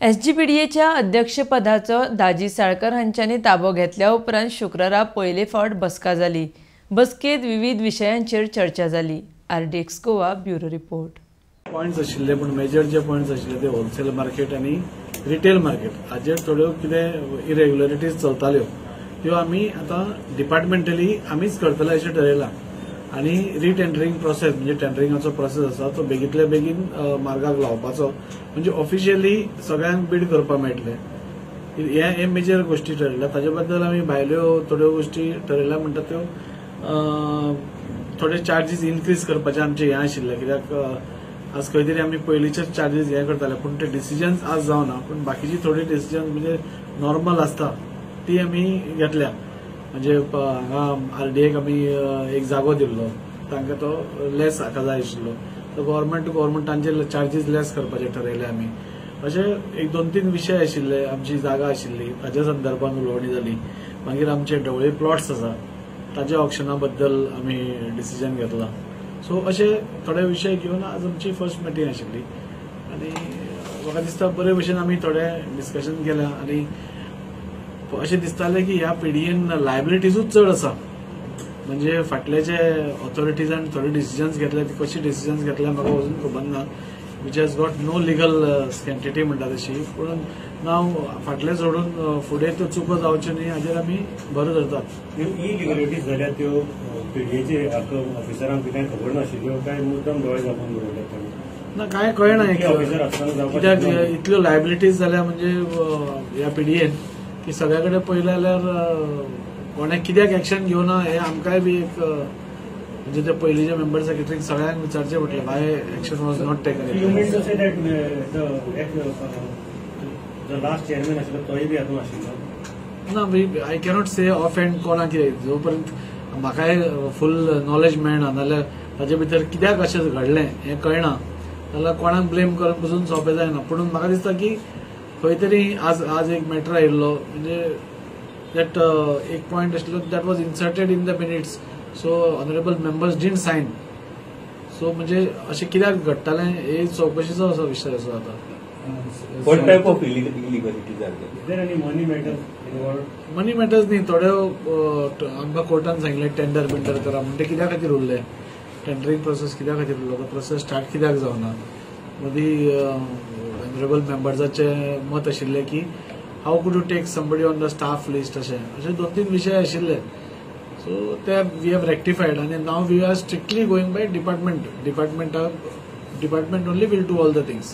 एसजीपीडीएच्या अध्यक्षपदाचो दाजी साळकर हांच्यांनी ताबो घेतल्या उपरांत शुक्रारा पयले फावट बसका जाली. बसकेत विविध विशयांचेर चर्चा जाली. RDX Goa bureau report. Points आशिल्ले, पूण मेजर जे पॉयंट्स आशिल्ले ते होलसेल मार्केट आनी रिटेल मार्केट हाजेर थोड्यो कितें इरेग्युलरिटीज चलताल्यो, त्यो आमी आतां डिपार्टमेंटली आमीच करतले अशें ठरयलां. आनी रिटेंडरींग प्रोसेस म्हणजे टेंडरिंगाचो प्रोसेस आसा तो बेगींतल्या बेगीन मार्गाक लावपाचो, म्हणजे ऑफिशियली सगळ्यांक बीड करपाक मेळटलें, हे हे मेजर गोश्टी ठरयल्या. ताजे बद्दल आमी भायल्यो थोड्यो गोश्टी ठरयल्या म्हणटा त्यो थोडे चार्जीस इन्क्रीज करपाचे आमचे हें आशिल्लें, कित्याक आज खंय तरी आमी पयलींचेच चार्जीस हे करताले, पूण ते डिसिजन्स आज जावना. पूण बाकीची थोडी डिसिजन म्हणजे नॉर्मल आसता ती आमी घेतल्या. म्हणजे हांगा आरडीएक आमी एक जागो दिल्लो, तांकां तो लेस हाका जाय आशिल्लो, तो गव्हर्मेंट टू गव्हर्मेंट तांचे चार्जीस लेस करपाचे ठरयले आमी. अशे एक दोन तीन विशय आशिल्ले. आमची जागा आशिल्ली ताच्या संदर्भात उलोवणी जाली. मागीर आमचे ढवळे प्लॉट्स आसा ताच्या ऑक्शना बद्दल आमी डिसिजन घेतला. सो अशे थोडे विशय घेवन आज आमची फर्स्ट मिटींग आशिल्ली आनी म्हाका दिसता बरे भशेन आमी थोडे डिस्कशन केल्या. आनी अशें दिसतालें की ह्या पिडीएन लायबिलिटीजूच चड आसा, म्हणजे फाटले जे ऑथॉरिटीजान थोडे डिसिजन्स घेतले ते कशी डिसिजन्स घेतले म्हाका अजून खबर ना, which has got no legal sanctity म्हणटा तशी. पूण नाव फाटलें सोडून फुडें त्यो चुको जावच्यो न्ही हाजेर आमी भर धरतात. इलिगलिटीज जाल्या त्यो पीडीएचे ऑफिसरांक बी कांय खबर नाशिल्ल्यो, काय मुद्दम दोळे धांपून दवरले तांणी? ना, कांय कळना कित्याक इतल्यो लायबिलिटीज जाल्या म्हणजे ह्या पीडीएन की सगळ्या कडेन पळयलें जाल्यार कोणें कित्याक एक्शन घेवना हें आमकांय बी एक म्हणजे ते पयलींचे मेंबर सेक्रेटरीक सगळ्यांक विचारचें पडलें, why action was not taken. You mean to say that the last chairman आशिल्लो तोय बी हातूंत आशिल्लो? ना, I cannot Se of hand कोणाक कितें, जो पर्यंत म्हाकाय फूल नॉलेज मेळना, नाजाल्यार ताजे भितर कित्याक अशें घडलें हें कळना जाल्यार कोणाक ब्लेम करप पसून सोंपें जायना. पूण म्हाका दिसता की खंय तरी आज आज एक मॅटर आयिल्लो, म्हणजे that एक पॉयंट आशिल्लो that was inserted in the minutes, so honourable members didn't sign. So म्हणजे अशें कित्याक घडटालें हे चवकशीचो असो विशय असो आतां. What type of illegalities are there? Is there any money matters involved? Money matters न्ही, थोड्यो आमकां कोर्टान सांगलें टेंडर बिंडर करा म्हण, ते कित्या खातीर उरलें, टेंडरींग प्रोसेस कित्या खातीर उरलो, तो प्रोसेस स्टार्ट कित्याक जावना. मदीं ऑनरेबल मेंबर्साचें मत आशिल्लें की how could you take somebody on the staff list, अशें अशे दोन तीन विशय आशिल्ले. सो ते we have rectified आनी now we are strictly going by department. Department only will do all the things.